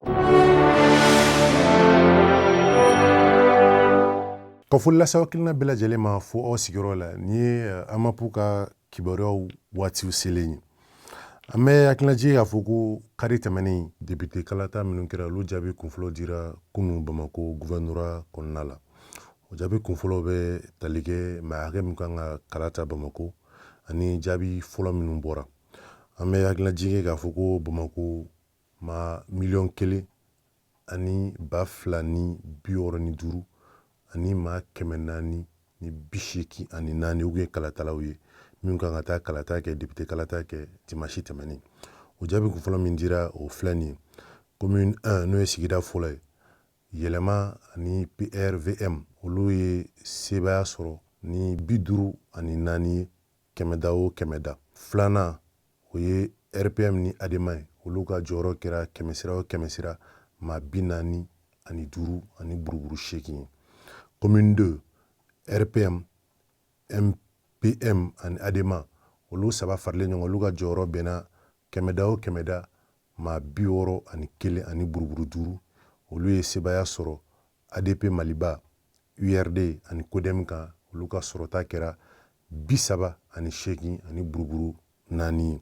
Ka foli lase aw kelenna bɛɛ lajɛlen ma fo aw sigiyɔrɔ la. Nin ye AMAP ka kibaruyaw waatiw selen ye. An bɛ hakililajigin k'a fɔ ko kari tɛmɛnen, depite kalata minnu kɛra, olu jaabi kunfɔlɔ dira kunu Bamakɔ gouvernorat kɔnɔna la. O jaabi kunfɔlɔ bɛ tali kɛ maa hakɛ min kan ka kala ta Bamakɔ ani jaabi fɔlɔ minnu bɔra. An bɛ hakililajigin k'a fɔ ko Bamakɔ maa 1 002 065 ani maa 484, u ye kalatalaw ye minnu kan ka taa kalata kɛ, depite kalata kɛ dimansi tɛmɛnen. O jaabi kunfɔlɔ min dira, o filɛ nin ye. Commune 1, n'o ye sigida fɔlɔ ye, Yɛlɛma ani PRVM, olu ye sebaaya sɔrɔ ni 54 ye kɛmɛ da o kɛmɛ da. Filanan, o ye RPM ni ADEMA ye, olu ka jɔyɔrɔ kɛra kɛmɛ sira o kɛmɛ sira maa 45 ani buruburu 8 ye. Commune 2, RPM, MPM ani ADEMA, olu saba faralen ɲɔgɔn, olu ka jɔyɔrɔ bɛnna kɛmɛ da o kɛmɛ da maa 61 ani buruburu 5. Olu ye sebaaya sɔrɔ ADP Maliba, URD ani CODEM kan. Olu ka sɔrɔta kɛra 38 ani buruburu 4 ye.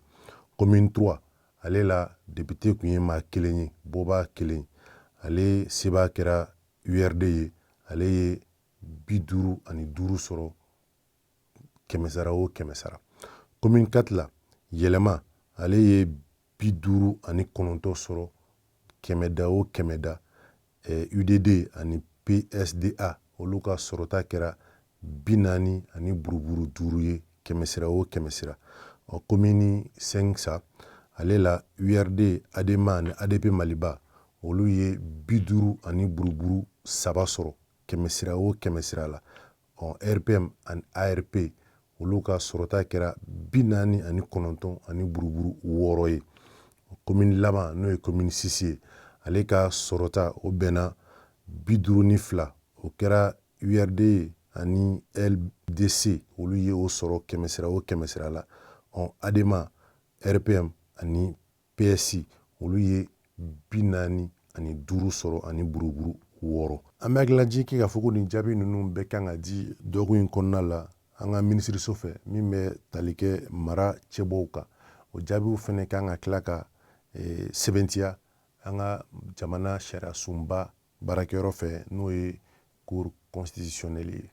Commune 3, ale la depite tun ye maa kelen ye, bɔbaa kelen, ale sebaa kɛra URD ye, ale ye 55 sɔrɔ kɛmɛ sara o kɛmɛ sara. Commune 4 la, Yɛlɛma, ale ye 59 sɔrɔ kɛmɛ da o kɛmɛ da. UDD ani PSDA, olu ka sɔrɔta kɛra 40 ani buruburu 5 ye kɛmɛ sira o kɛmɛ sira. Ɔ, commune 5 sa, ale la URD, ADEMA ani ADP Maliba, olu ye 50 ani buruburu 3 sɔrɔ kɛmɛ sira o kɛmɛ sira la. Ɔ, RPM ani ARP, olu ka sɔrɔta kɛra 49 ani buruburu 6 ye. Commune laban, n'o ye commune 6 ye, ale ka sɔrɔta o bɛnna 52, o kɛra URD ani LDC, olu ye o sɔrɔ kɛmɛ sira o kɛmɛ sira la. Ɔ, ADEMA, RPM ani PSI, olu ye 45 sɔrɔ ani buruburu 6. An bɛ hakililajigin kɛ k'a fɔ ko nin jaabi ninnu bɛɛ kan ka di dɔgɔkun in kɔnɔna la an ka minisiriso fɛ min bɛ tali kɛ mara cɛbɔw kan. O jaabiw fɛnɛ kan ka tila ka sɛbɛntiya an ka jamana sariyasunba baarakɛyɔrɔ fɛ, n'o ye Cour constitutionnelle ye.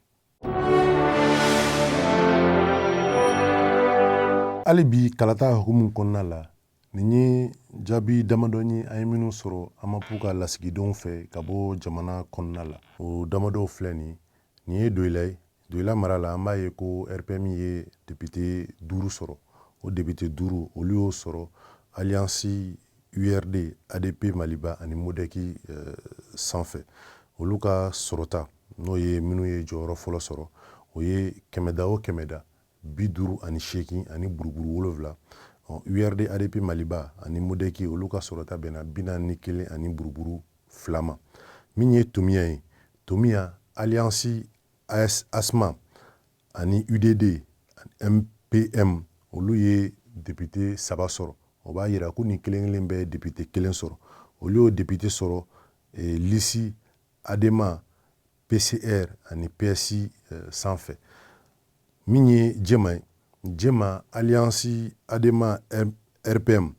Hali bi kalata hukumu kɔnɔna la, nin ye jaabi damadɔ ye an ye minnu sɔrɔ AMAP ka lasigidenw fɛ ka bɔ jamana kɔnɔna la. O damadɔw filɛ nin. Nin ye Doyila ye. Doyila mara la, an b'a ye ko RPM ye depite 5 sɔrɔ. O depite 5, olu y'o sɔrɔ alliance URD, ADP Maliba ani MODEC sanfɛ. Olu ka sɔrɔta, n'o ye minnu ye jɔyɔrɔ fɔlɔ sɔrɔ, o ye kɛmɛ da o kɛmɛ da 58 ani buruburu 7. URD, ADP Maliba ani MODEC, olu ka sɔrɔta bɛnna 41 ani buruburu 2 ma. Min ye Tomiya ye, Tomiya alliance ASMA ani UDD MPM, olu ye depite 3 sɔrɔ. O b'a yira ko nin kelen kelen bɛɛ ye depite kelen sɔrɔ. Olu y'o depite sɔrɔ lisi ADEMA, PCR ani PSI sanfɛ. Min ye Jema ye, Jema alliance ADEMA RPM,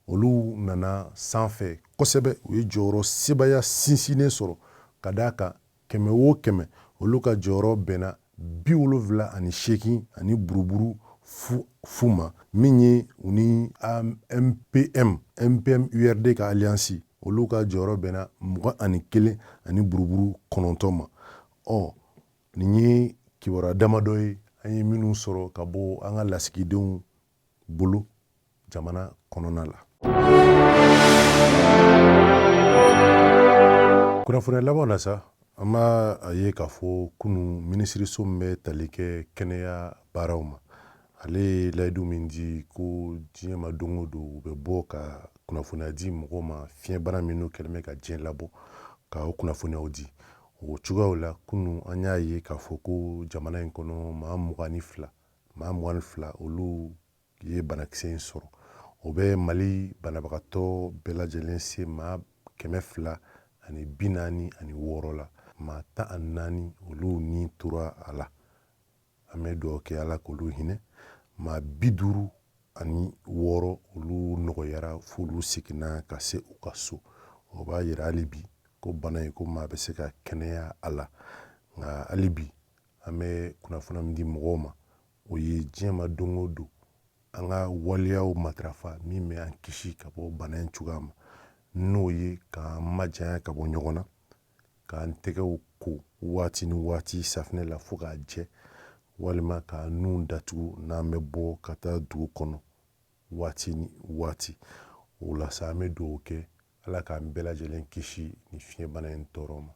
olu nana sanfɛ kosɛbɛ. U ye jɔyɔrɔ sebaaya sinsinnen sɔrɔ ka d'a kan kɛmɛ o kɛmɛ, olu ka jɔyɔrɔ bɛnna 78 ani buruburu 0 0 ma. Min ye u ni MPM, MPM URD ka alliance, olu ka jɔyɔrɔ bɛnna 21 ani buruburu 9 ma. Ɔ, nin ye kibaruya damadɔ ye an ye minnu sɔrɔ ka bɔ an ka lasigidenw bolo jamana kɔnɔna la. Kunnafoniya laban na sa, an b'a a ye k'a fɔ kunu minisiriso min bɛ tali kɛ kɛnɛya baaraw ma, ale ye layidu min di ko diɲɛ ma don o don u bɛ bɔ ka kunnafoniya di mɔgɔw ma fiɲɛbana min n'o kɛlen bɛ ka diɲɛ labɔ, ka o kunnafoniyaw di. O cogoyaw la, kunu an y'a ye k'a fɔ ko jamana in kɔnɔ maa 22, maa 22, olu ye banakisɛ in sɔrɔ. O bɛ Mali banabagatɔ bɛɛ lajɛlen se maa 246 la, maa 14 olu ni tora a la. An bɛ dugawu kɛ Ala k'olu hinɛ. Maa 56 olu nɔgɔyara f'olu seginna ka se u ka so. O b'a yira hali bi ko bana in, ko maa bɛ se ka kɛnɛya a la. Nka hali bi an bɛ kunnafoniya min di mɔgɔw ma, o ye diɲɛ ma don o don an ka waleyaw matarafa min bɛ an kisi ka bɔ bana in cogoya ma, n'o ye k'an majanya ka bɔ ɲɔgɔn na, k'an tɛgɛw ko waati ni waati safinɛ la fo k'a jɛ, walima k'an nun datugu n'an bɛ bɔ ka taa dugu kɔnɔ waati ni waati. O la sa, an bɛ dugawu kɛ Ala k'an bɛɛ lajɛlen kisi ni fiɲɛbana in tɔɔrɔ ma.